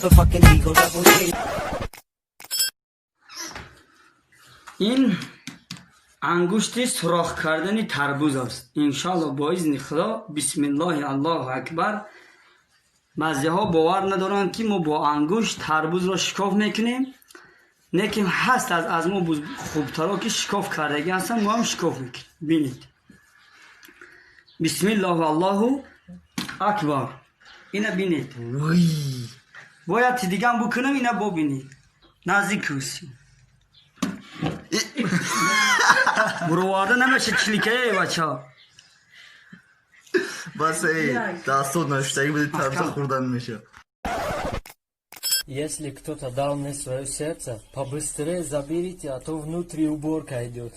Motherfucking Eagle Double G. Ин ангушти сурох кардани тарбуз аст. Иншалло, бо изни Худо, бисмиллоҳи Аллоҳу акбар. Баъзеҳо бовар надоранд, ки мо бо ангушт тарбузро шикоф мекунем, лекин ҳаст аз мо хубтаро, ки шикоф кардагӣ ҳастанд. Мо ҳам шикоф мекунем. Бинед, бисмиллоҳу Аллоҳу акбар. Ина бинед, бояд дигам бикунам. Ина бобинед, наздик куси буроварда намеша чиликае, бача. Бас, эй, дастот нашуштагӣ буди, тарбуза хӯрдан меша. Если кто-то дал мне свое сердце, побыстрее заберите, а то внутри уборка идет.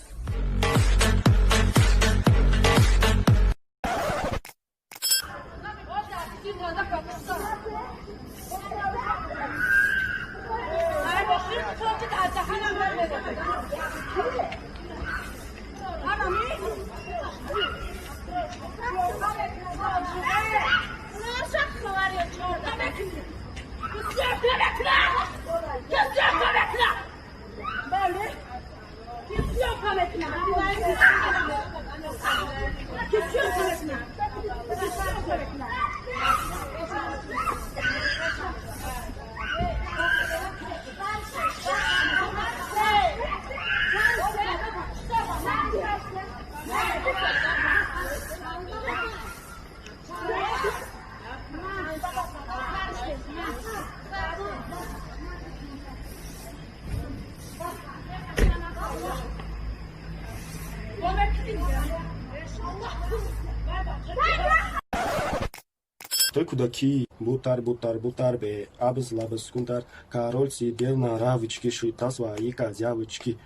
Той кӯдакӣ бутар, бутар, бутар, бе абз лабз кунтар. Король сидел на равочке, считал свои козявочки.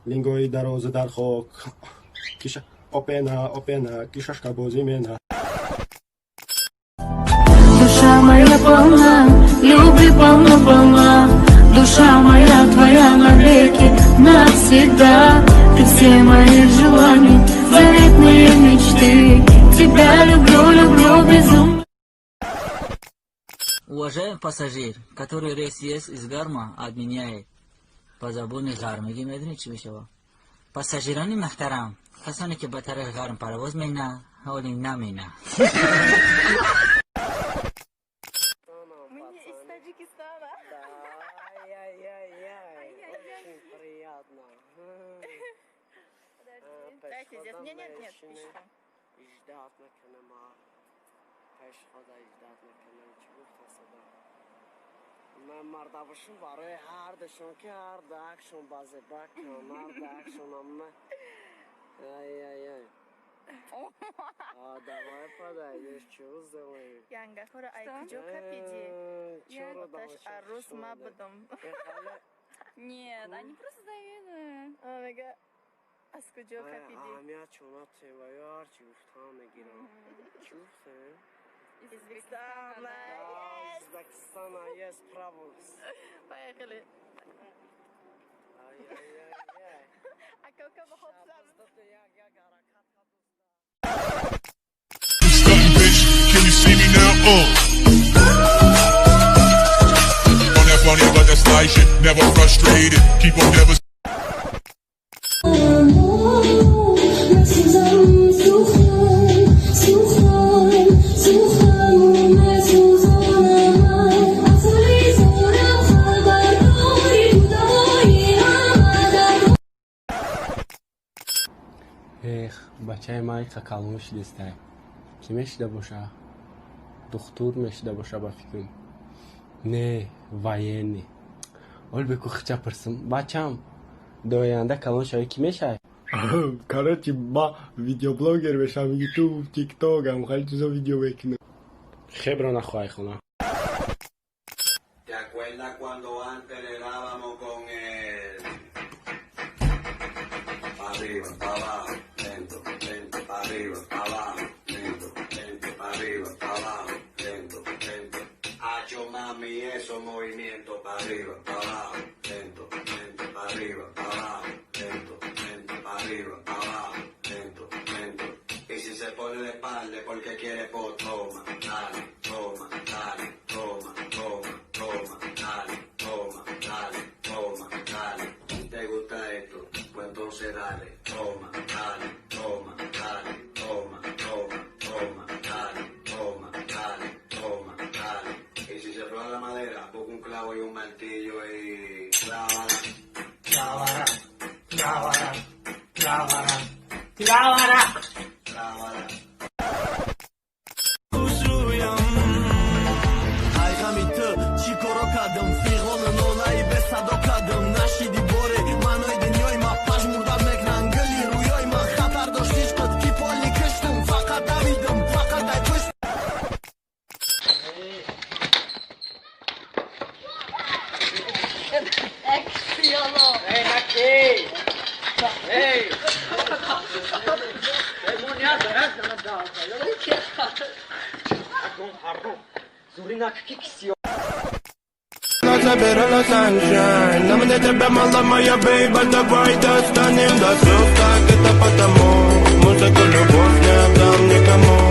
Лингои дароза дар хок киша опена опена кишашка бозӣ мена. Душа моя полна, любви полна, полна. Душа моя твоя навеки, навсегда. Ты все мои желания, заветные мечты. Тебя люблю, люблю безумно. Уважаемый пассажир, который рейс есть из Гарма отменяет. Ба забони ғармигӣ медонӣ чӣ мешава? Пассажирони муҳтарам, касоне ки ба тариқи ғарм парвоз мена, ҳоли намена. Мы не из Таджикистана. Ай-яй-яй-яй, очень приятно. Дайте здесь. Нет, нет, нет, еще. Иждат мекунам, пеш худа иждат мекунам. Чӣ гуфта сада? Ман мардабошум барои ҳардушон, ки ҳар дуакшон ба зеба кунам, ҳар дуакшон ама. Ай-яй-яй. А, давай подойдешь, чего сделаем? Янгаҳоро ай куҷо капидӣ? Чоро. Оташ арӯс ма будум. Нет, они просто завидуют. Мега, аз куҷо капидӣ? Аҳамият чона тева ё ҳарчи гуфтаам мегирам. Чӣ гуфтем? Узбекистана. Узбекистана, есть правос. Поехали. Ай-яй-яй-яй. Ака ба хоб зад. Як як ҳаракат. Bitch, can you see me now? On that funny, but that's life shit. Never frustrated. Keep on never. Сухан, сухан, сухан месӯзонам, аз зорам хабардори худои ҳама. Эх, бачаи ман иқа калон шидестай, кӣ мешида боша? Духтур мешида боша, ба фикрам. Не, военный. Ол беку хича пурсим. Бачам, доянда калон шавӣ, кӣ мешавӣ? Короче, ма видеоблогер мешавам, ютуб, тикток, ам хеле чизо видео мекунам. Хебро нахоҳай хона. ¿Te acuerdas cuando antes le dábamos con el... Pa' arriba, pa' abajo, lento, lento, pa' arriba, pa' abajo, lento, lento, pa' arriba, pa' abajo, lento, lento? Hacho, mami, esos movimientos, pa' arriba, pa' abajo, lento, lento, pa' arriba, pa' abajo, lento, lento, pa' arriba, pa' abajo, lento, lento. Y si se pone de espalda porque quiere, pues toma, dale, toma, dale, toma, toma. Равара. Ай ғами ту чӣ коро кардам, фиғону нолаи бесадо кардам, нашиди боре маънои дунёи ма, пажмурдат мекунанд гули рӯёи ма, хатар дошт ишқат, ки поли киштам, фақат давидам, фақат ай пушт. Эй, Забирала sunshine. Нам для тебя мало, моя baby. Давай достанем до звезд. Так это потому. Музыку любовь не отдам никому.